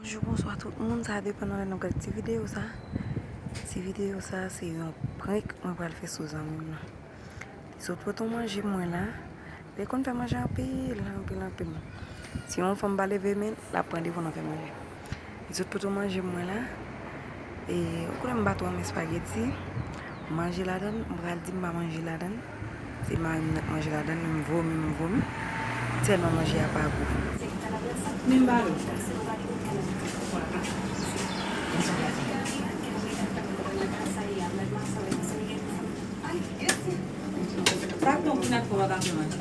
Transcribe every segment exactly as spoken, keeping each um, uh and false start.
Bonjou, bonswa tout moun, sa depann nan lè n ap gade ti videyo sa. Ti videyo sa se yon prank mwen pral fè sou zanmi m nan. Li sot pote yon manje pou mwen la. Li konn fè manje anpil, anpil, anpil. Si yon fanm pa leve men l, l ap pran devan nan fè manje. Li sot pote yon manje pou mwen la. E ou konnen m pa twò renmen espageti. Manje ladan l, m pral di m pa manje ladan l. Se mari m nan k manje ladan l, m vomi, m vomi. Tèlman manje a pa gou. Men m ba l. Sa k bon pou nèg kòb ap ap manje.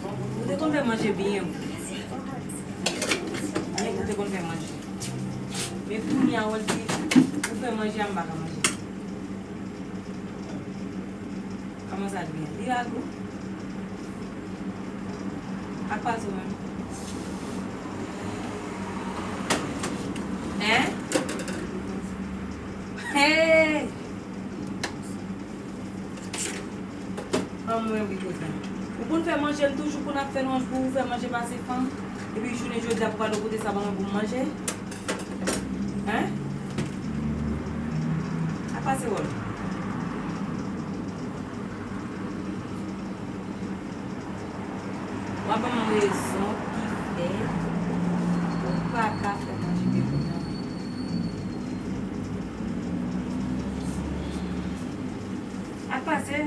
Ou te konn fè manje byen wi. Byen ou te konn fè manje. Men kounye a wè l di ou fè manje a m pa ka manje. Kòman sa l byen? Li a gou. Ak pa sou menm. Hein? Hey! Anmwe wi kouzin. Ou konn fè manje, m toujou konn ap fè lwanj pou ou, fè manje pase fanm. Epi jounen jodi a pou gade kote sa ban mwen pou m manje. Hein? A pase wòl. W ap ban m rezon ki fè ou pa ka fè manje byen pou mwen. A pase.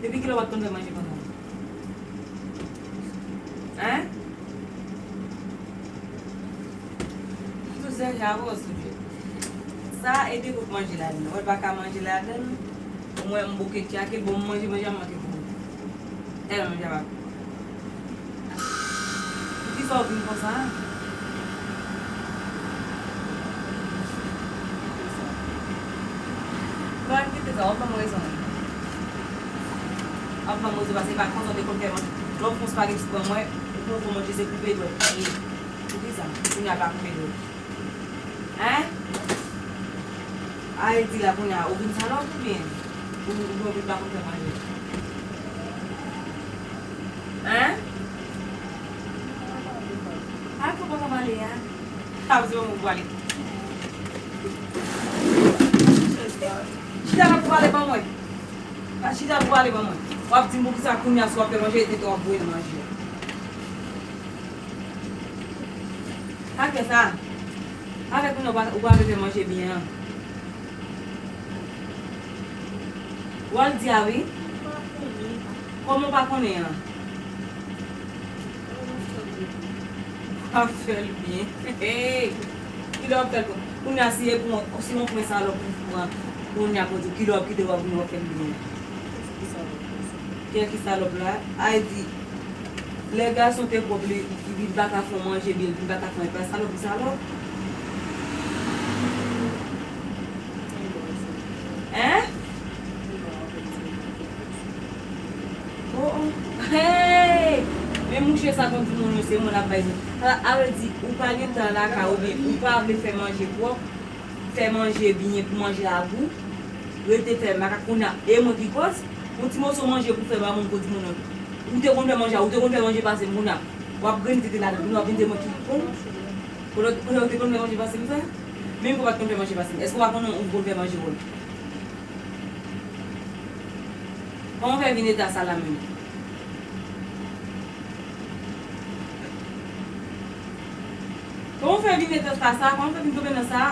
Depi kilè w ap konn fè manje pandan? Hein? Tout se jabo sou je. Sa e de kout manje ladan l. Mwen pa ka manje ladan l. Mwen m bouke tchake, bon, m manje, manje a m manke pou mwen. Tèlman manje a pa gou. Poukisa w vin konsa? Ba kite sa, w ap ban mwen rezon. W ap ban mwen rezon, paske e pa konsa w te konn fè manje. Lè w fè yon spageti ban mwen, ou pran yon manje, se koupe dwèt. E, poukisa? Kounye a pa koupe dwèt. Hein? A e di la kounye a, ou vin salòp oubyen? Ou, oubyen ou vin pa konn fè manje? Hein? A, fò pa ka pale a. Sa vle di ou pale. Chita la pou pale ban mwen. A chita pou pale ban mwen. W ap di m poukisa kounye a si w ap fè manje, e tete w ap voye nan manje a. Sa k fè sa? Avèk moun ou pa, ou pa vle fè manje byen an. W al di a wi. Kòman w pa konnen an? W ap fè l byen. Kilè w ap fè l pou? Kounye a si e pou, si yon pwen salòp ou pran, kounye a pou di kilè w ap kite w ap vin w ap fè l byen. Kiyès ki salòp la? A e di, lè gason te pwòp li, li pa ka fè w manje byen, li pa ka fè w, e pa salòp li salòp. Hein? Oh, oh. Hey! Men mouche sa konn di moun yo se mwen l ap bay zòd. Sa vle di ou pa gen tan lakay ou oubyen ou pa vle fè manje pwòp, fè manje byen pou manje a gou. Rete fè makak kounye a, e mwen ki kòz. Yon ti moso manje pou fè ba moun pou di moun nan. Ou te konn fè manje a, ou te konn fè manje pase m kounye a. W ap grenn tete ladan l, kounye a w ap vin di mwen ki kon. Kote, kote ou te konn fè manje pase m sa? Menm ke w pa t konn fè manje pase m. Èske w pa konnen ou konn fè manje wè? Kòman w fè vin eta sa la menm? Kòman w fè vin eta sa, sa? Kòman w fè vin tonbe nan sa?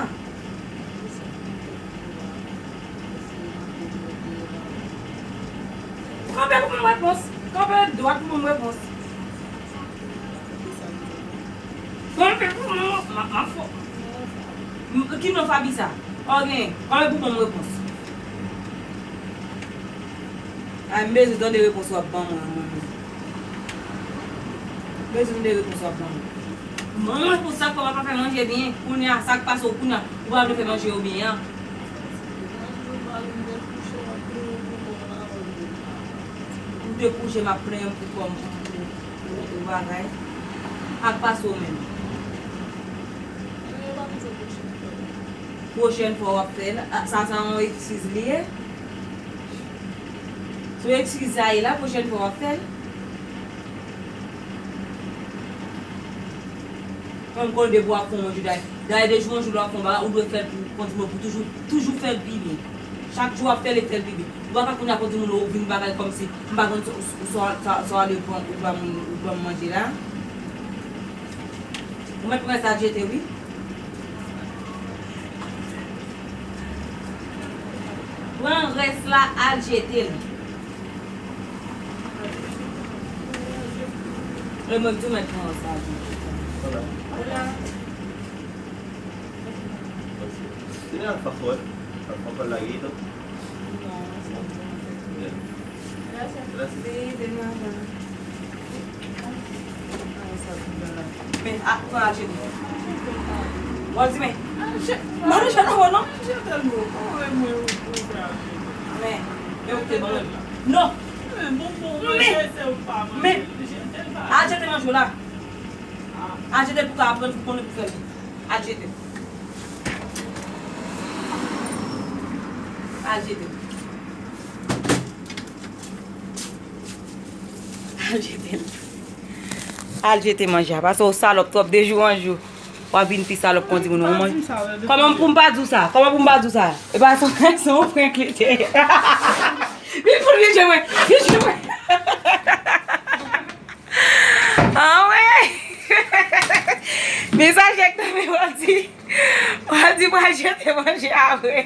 Kanpe pou ban m repons. Kanpe dwat pou ban m repons. Kanpe pou ban m, m ap, m ap fò. M, ki non Faby sa? Ok, kanpe pou ban m repons. Ay, m bezwen tande repons w ap ban mwen an, mwen menm. M bezwen tande repons w ap ban mwen. Ban mwen repons sa k fè w pa fè manje byen. Kounye a, sa k pase w kounye a, ou pa vle fè manje yo byen an. Ou te kouche, m ap plenyen pou kò m, pou, pou, pou bagay. Sa k pase w menm? Pwochèn fwa w ap fè l. A, sa, sa yon eskiz li ye. Se yon eskiz sa ye la, pwochèn fwa w ap fè l. Mwen m konnen depi w ap fè yon manje, dayè, dayè de jou an jou lè w ap fè yon bagay, ou dwe fè l pou, pou di mwen, pou toujou, toujou fè l pi byen. Chak jou w ap fè l e fè l pi byen. Ou pa ka kounye a pou di moun ou vin bagay kòmsi m pa konn sa, sa, sa w ale pran, ou ban moun, ou ban m manje la. Ou mèt pran sa jete, wi. Pran rès la al jete l. E mwen tou mèt pran sa. Hola. Tiene alfajor. Alfajor larguito. No, eso no. Bien. Gracias. Gracias. Sí, de nada. Men, a, pran aje nou. Wòl di men. Mwen nou jwenn anwo non. Men, men ok, bon. Non. Men, men, aje te manje la. Aje te pou ka aprann pou konnen pou fè l. Aje te. Aje te. Al jete l. Al jete manje a. Paske w salòp twòp de jou an jou. W ap vin pi salòp kon timoun. Ou manje. Kòman pou m pa di w sa? Kòman pou m pa di w sa? E pa se yon, se yon prank li te ye. Vin pou l vin jwe mwen. Vin jwe mwen. Anmwey. Mesaj ek nan men w ap di. Mwen di mwen jete manje a vre.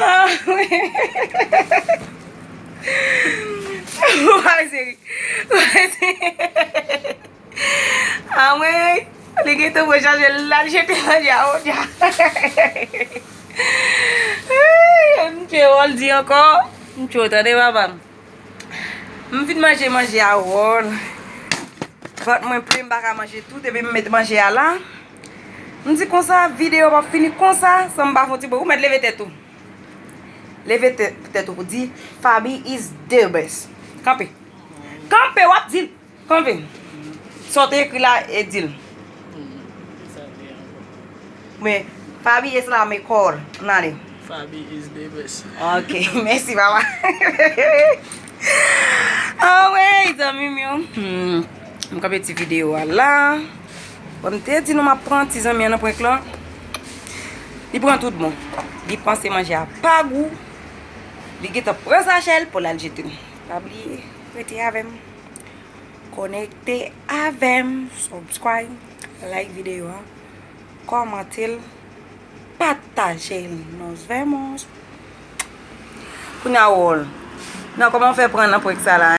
Ah, wi. Mwen seri. Mwen seri. Ah, wi. Li gentan pran chaje l la, li jete manje a, o dja. Ay, m tchwe wòl di ankò. M tchwe tande papa m. M fin manje manje a wòl. Vant mwen plen, m pa ka manje tout, epi m met manje a la. M di konsa, videyo p ap fini konsa, san m pa fè yon ti bri. Ou mèt leve tèt ou. Leve tè-, tèt ou pou di, Faby is the best. Kanpe. Kanpe, w ap di l. Kanpe. Sa w te ekri la, e di l. Men, Faby es la mejor. Ann ale. Faby is the best. Ok, mèsi, papa. Anmwey, zanmi m yo. Hmm. M kanpe ti videyo a la. Bon, m te di nou m ap pran ti zanmi an nan prank lan. Li pran tout bon. Li panse manje a pa gou. Li gentan pran sachè l pou l al jete l. Pa bliye, rete avè m. Konekte avè m, subscribe, like videyo a, kòmante l, pataje l. Nos vemos. Kounye a wòl. Non, kòman w fè pran nan prank sa la?